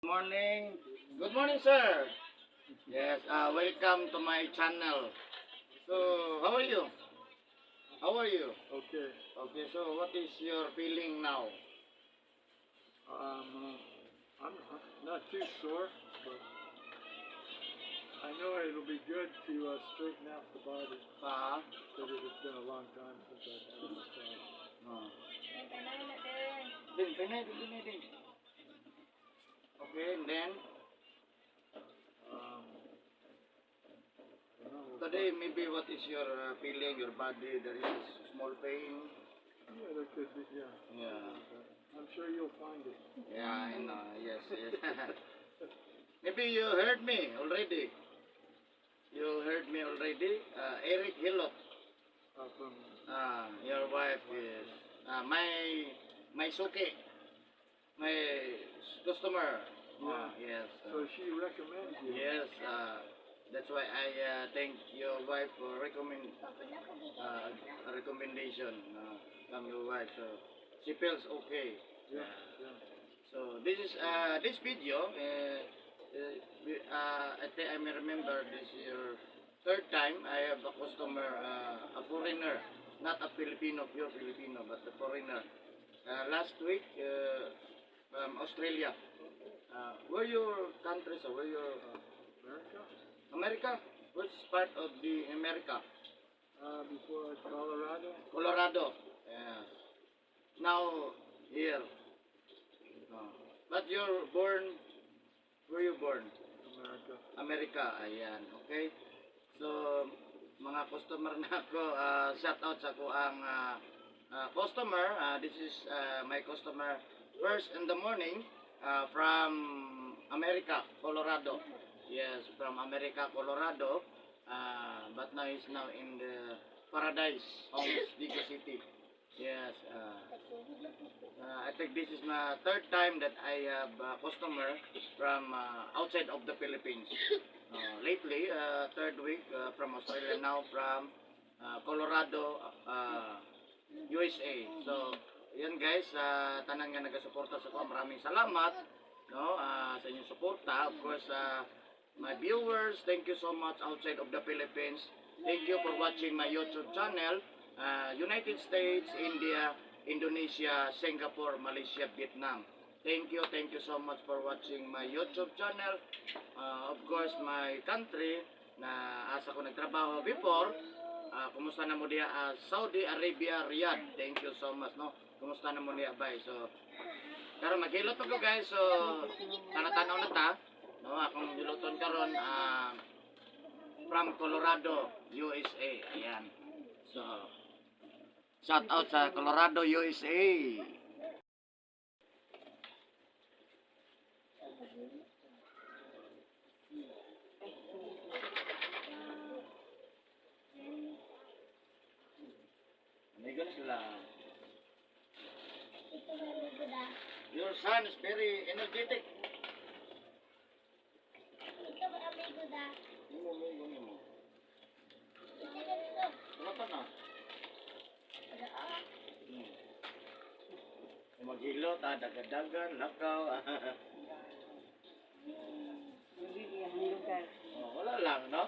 Morning. Good morning, sir. Yes, welcome to my channel. So, how are you? How are you? Okay. Okay, so what is your feeling now? I'm not too sore, but I know it'll be good to straighten out the body because it has been a long time since I've had a massage. No. Din, pinay, din, pinay, din. Okay, and then, I don't know. Today, maybe what is your feeling, your body, there is a small pain? Yeah, there could be. Yeah. I'm sure you'll find it. Yeah, I know. Yes. Maybe you heard me already. You heard me already. Eric Hilot. From Your wife is my suki, my customer. Yes. So she recommends you. Yes. That's why I thank your wife for a recommendation from your wife. So she feels okay. So this is this video. I think I may remember this year third time I have a customer, a foreigner, not a Filipino, pure Filipino, but a foreigner. Last week from Australia. Where your country, so where your America. America? Which part of the America? Before Colorado. Colorado. Yeah. Now here. Oh. But you're born, where you born? America. America. Ayan, okay? So, mga customer na ako, shout out sa ko ang customer. This is my customer first in the morning from America, Colorado. Yes, from America, Colorado. But now he's now in the Paradise, Homes, Digos City. Yes. I think this is my third time that I have a customer from outside of the Philippines. Lately, third week from Australia, now from Colorado, USA. So, yun guys, tanan nga nagasuporta sa ko, maraming salamat, no, sa inyong suporta. Of course, my viewers, thank you so much outside of the Philippines. Thank you for watching my YouTube channel. United States, India, Indonesia, Singapore, Malaysia, Vietnam. Thank you so much for watching my YouTube channel. Of course, my country na asa ko nagtrabaho before. Kumusta na mo diya? Saudi Arabia, Riyadh. Thank you so much, no? Kumusta na mo diya, bye? So, karon maghilot ko, guys. So, tanaw na ta. No, akong hiloton karon from Colorado, USA. Ayan. So, shout out sa Colorado, USA. Amigo na sila. Your son is very energetic. Imo, imo, imo. Wala pa na. Maghilot, dagadagan, lakaw. Oh, wala lang, no?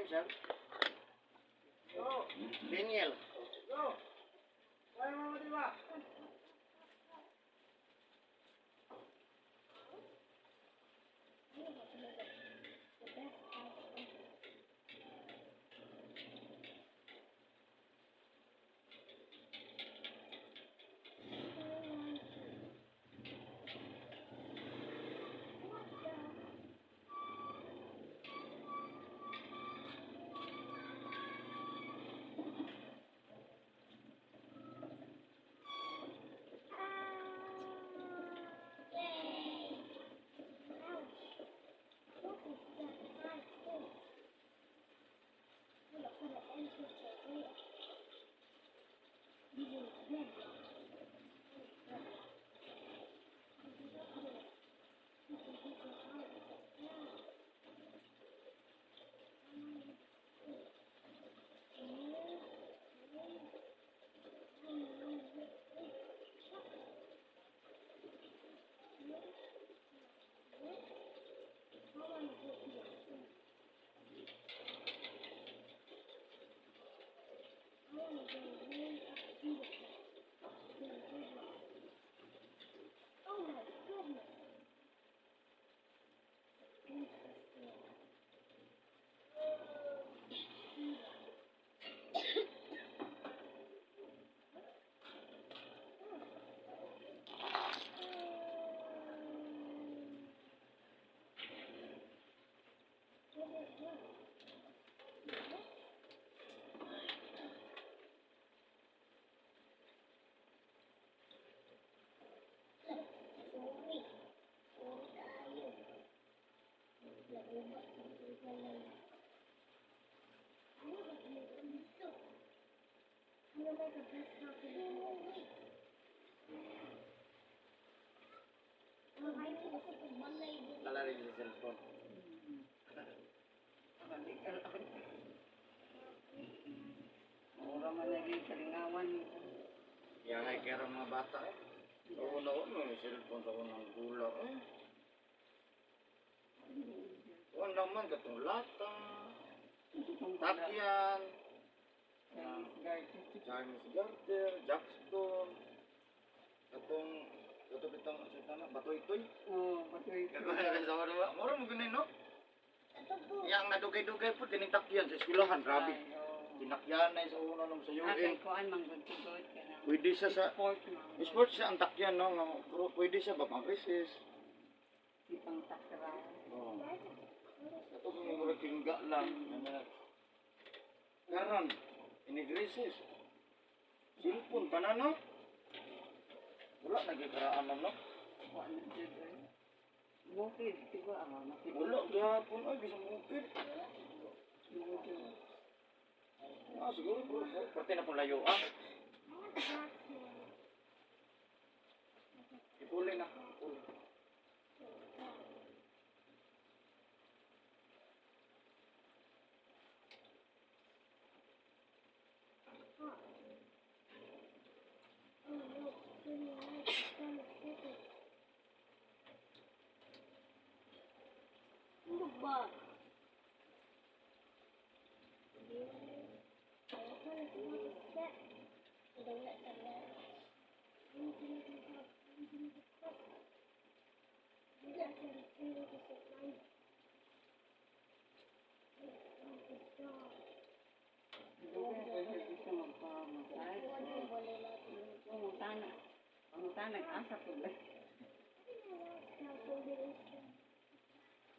name, sir? Go! Daniel. Go! Kaya mo, di ba? Lala rin sa cellphone. Mura man lagi kalingawan. Yan ay kaya mga bata eh. Sa una ko, may cellphone sa unang gula eh. Wala man, katong lata, takyan, Chinese garden. Chinese Garter, Jackstone, katong, katong bitang, sa tama, batoy-toy. Oo, patuloy. Sa una, mura mo ganun, no? Yang nadugay-dugay po, kining takyan sa eskwelahan, grabe. Tinakyan na sa una nung sa Ah, UN. kay kuan man good to good ka na. Pwede siya sa, Sport man. sport siya ang takyan, no? Nga, pero pwede siya ba pang recess? Si pang takra. Oo. Ito kung mura tingga lang. Karon, inigrisis. Silpon tanan, no? Wala nagkikaraan no? Kuan na jud ay. Bukid siguro ah, makita. Wala gihapon ay bisan bukid. Bukid. Ah, siguro bro. Parte na pong layo ah. Ipuli na. Ipuli. Ano ba? Dugay pa jud siya magpamasahe. Pangutana. Pangutana asa po ba?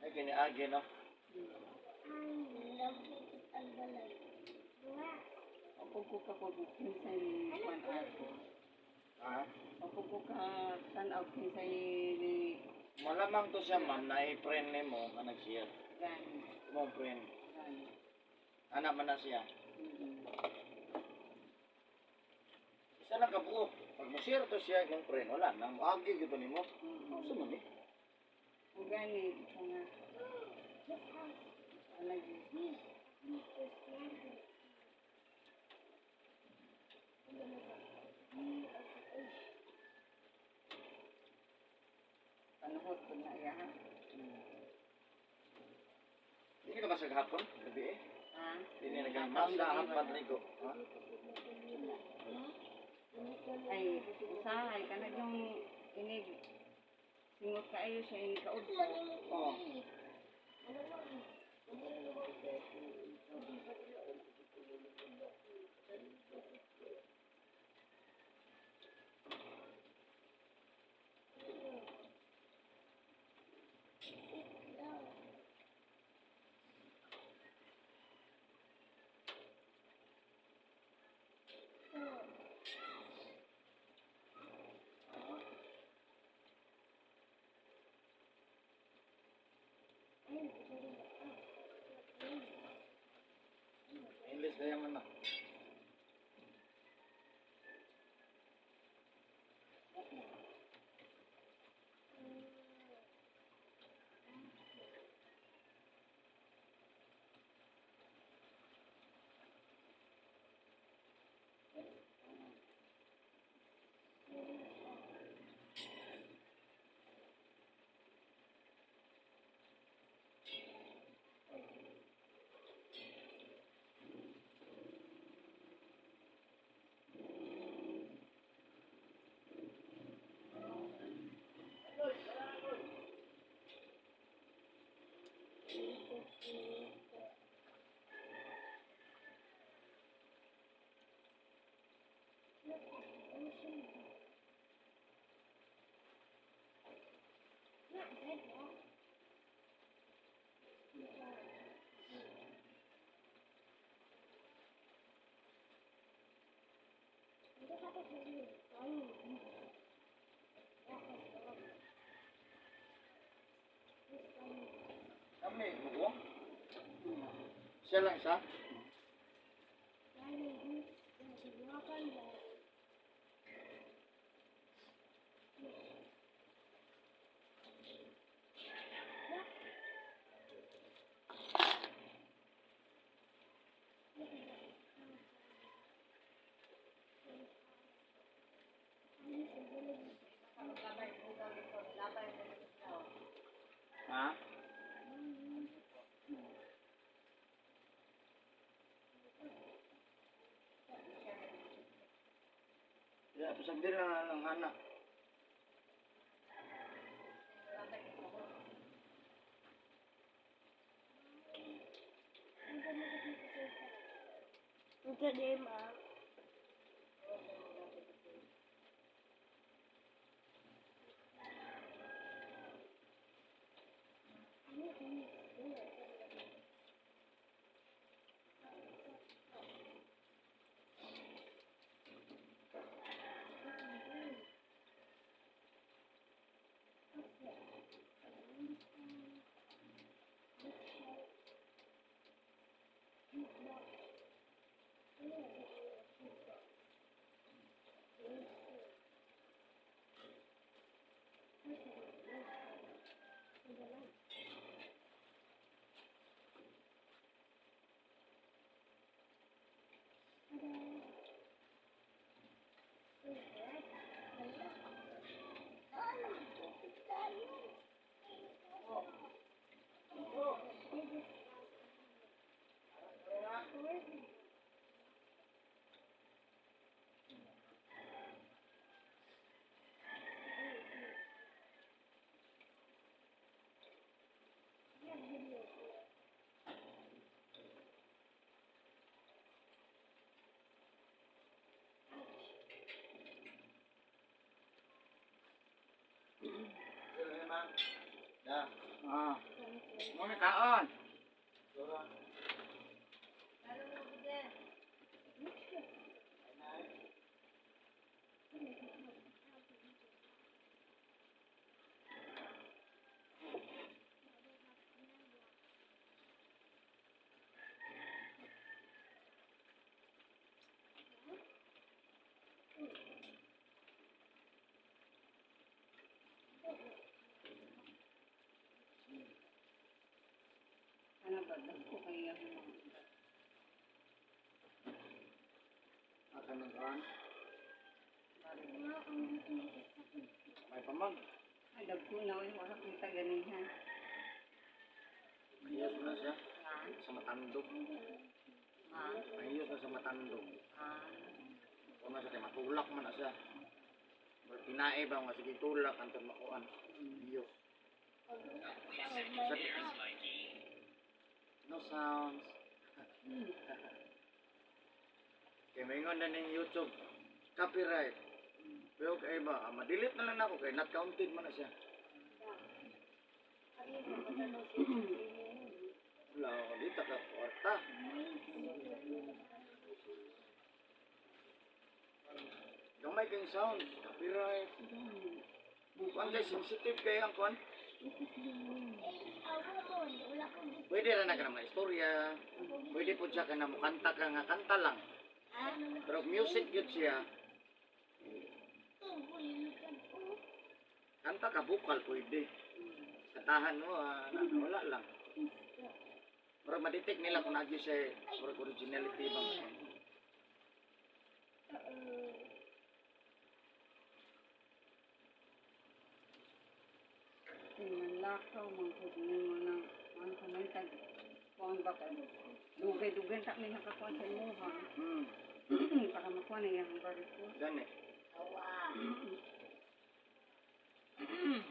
Ay, kiniagi no? Ako ko ka ko kinsay ni kuan ako. Ah? Ako ko ka tan-aw kinsay ni Malamang to siya ma'am na i-friend nimo nga nag-share. gani. Mo friend. Gani. Anak man na siya. Mm. Isa lang kabuo. Pag mo-share to siya ng friend, wala na. Moagi gyud to nimo. Sa man eh. Ug gani ito nga. Lagi. Panuhot ko na iya ha. Hindi ka ba sa gahapon? Gabi eh. Ha? Ha? Dili na kay Mazda Hampadrigo. Ha? Ay, usahay kana yung inig singot kaayo siya inig kaudto. Oh. English kaya man na. Kami, mukuha. Siya lang siya. Ha? Ya, pasag din na lang anak. Ya. Ah. Mo kaon. Ano ba dagko kay ang mga Akan ng kaan. May pamag. Ay, dagko na oy, wala kita ganihan. Yes na siya. Ha? sa matandog. Ha? Mahiyos na sa matandog. Ah. Kung sa kay matulak man na siya. Pero tinae ba nga sige tulak antod makuan. Hiyos. No sounds. Kay maingon na ning YouTube copyright. Pero kay ba, ma-delete na lang nako kay not counted man na siya. Wala ako dito ka kwarta. Gamay kayong sound, copyright. Kuan kay sensitive kay ang kuan. Pwede ra na ka ng mga istorya. Pwede po siya ka na mukanta ka nga kanta lang. Pero music yun siya. Kanta ka vocal pwede. Kantahan mo, wala lang. Pero ma-detect nila kung nagyo siya or originality ba. Lakaw, mga mo na, ano ka man tag, kuan ba ka? Dugay-dugay ta may nakakuan sa imuha. Para makuha na iyang bariko. Gani.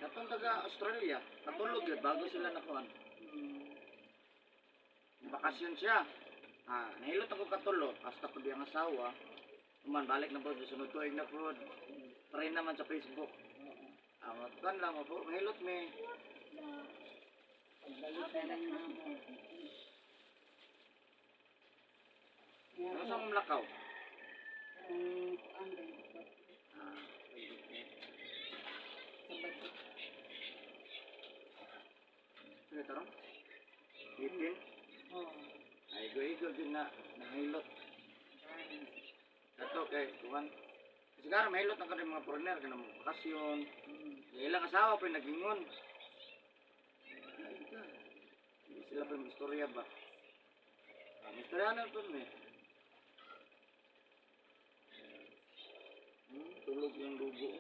Katong taga Australia, katulog yun bago sila nakuan. Bakasyon siya. Nahilot ako katulog, hasta ko ang asawa. Uman, balik na po, sunod tuig na po. Try naman sa Facebook. Magkuan lang, po, mahilot me. Pagbalik na lang na ako. Ano sa mong lakaw? Ang kuan ba yun? Sabado. Sige, tarong. 18. Oo. Ay, igo-igo din na, nahilot. Kato kay, kuwan. Siguro mahilot na ka mga foreigner, kanang mga bakasyon. Yung ilang asawa pa yung nagingon. Ay, ka. Hindi sila pa yung istorya ba? May istorya na ito eh. Tulog yung dugo.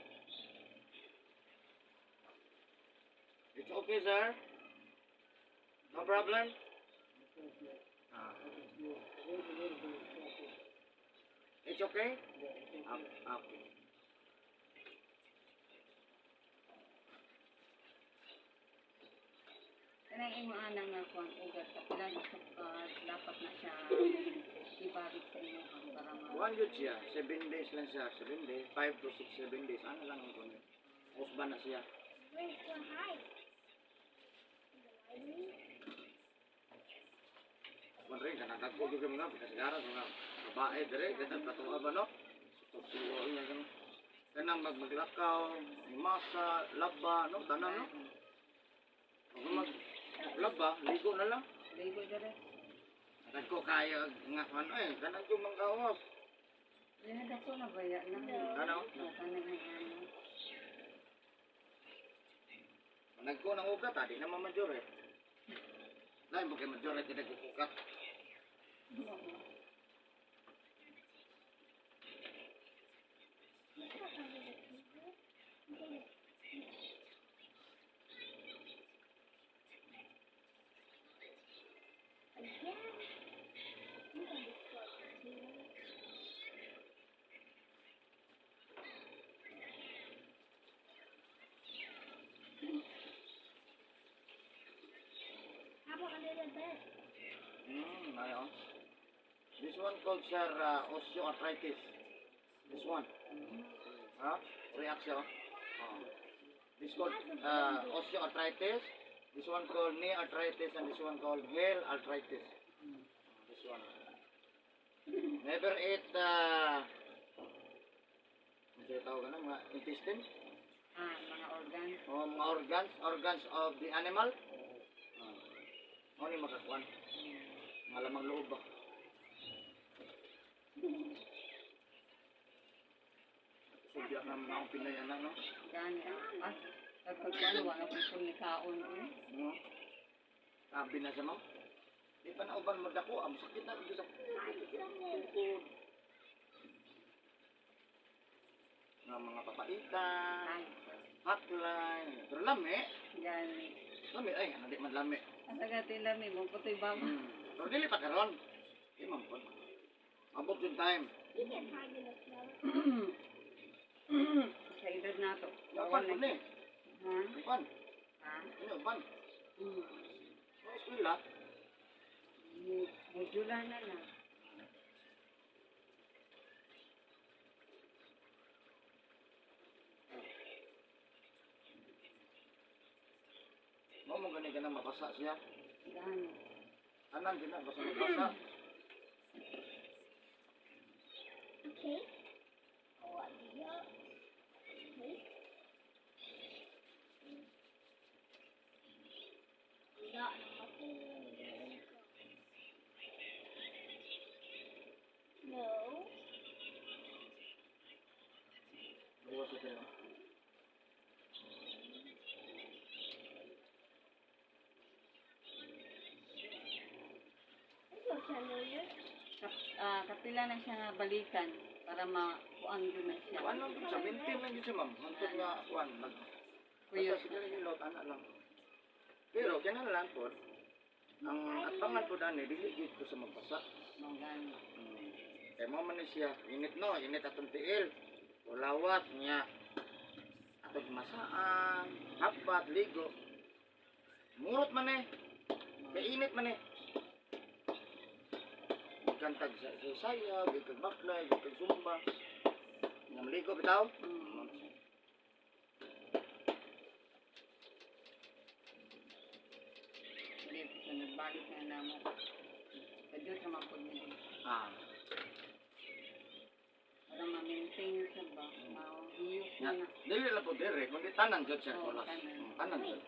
It's okay, sir. No problem. It's okay? Okay. Kanang imo anang nga kuan ugat kapila na sukat dapat na siya ibalik sa inyo para ma One yun siya. 7 days lang siya. 7 days. 5 to 6, 7 days. Ano lang ang kuno. Usba na siya. Kung rin, kanang dagko gyud mga pikasigara sa mga babae dire, kanang katuwa ba no? Tutuwa niya ganun. Kanang maglakaw, masa, laba, no? Tanan no? Kung mag laba, ligo na lang. Ligo dere. Dagko kaya nga ano eh, kanang yung mga gawas. Dili dako na baya na. Ano? O, kanang ano. Nagko ng ugat, di naman major eh. Lain mo kay major eh, nagkukukat. Ayo. This one called sir osteoarthritis. This one. Ha? Reaction. Oh. This called osteoarthritis. This one called knee arthritis and this one called heel arthritis. This one. Never eat ano tawag na mga intestine Mga organ. o mga organs of the animal. Ano yung makakuan? Mga lamang loob ba? Sugya na mga akong Pinay anak, no? Gani ah. Pagpagkuan wala ko kung nikaon eh. No? Sabi na siya, ma'am. Di pa nauban mo dako, ang sakit na ito sa tukod. Nga mga papaitan, Ay, hotline. Pero lami, gani. lami, ay, ano di man lami. Asa gati lami mo putoy baba. Pero dili pa karon. Di man po. Abot yung time. Sa edad na to. Uban po ni. Ha? Uban. Ha? Ano uban? Mm. Sa eskwela. Medyo na lang. Mo mo gani ka na mabasa siya. Gani. Anan din na basta mabasa. Okay. Oh, yeah. Okay. No. Buwas ito yun. It's so familiar. Kapila na siya nga balikan para makuan yun na siya. Kuan lang yun siya, maintain lang yun siya, ma'am. Hantod nga, kuan. Nag, Kuya. basta siguro yung lot, ana lang. Pero, kinahanglan po, ang atpangan po dani, dili gyud ko sa magbasa. Mao gani. Kay mo man ni siya, init no, init atong tiil. O lawas niya. Atong masaan, habat, ligo. Murot man eh. Kay init man eh. Kantag sa saya, gikag baklay, gikag zumba. Nga maligo bitaw? Mm. Dili sa nagbalik na namo. Kadyo sa mga pud ni. Para ma-maintain siya ba? Mahiyos Nga, na na. dili lang po dire, kundi tanan jud siya Oo, kulas. tanan. Tanan jud.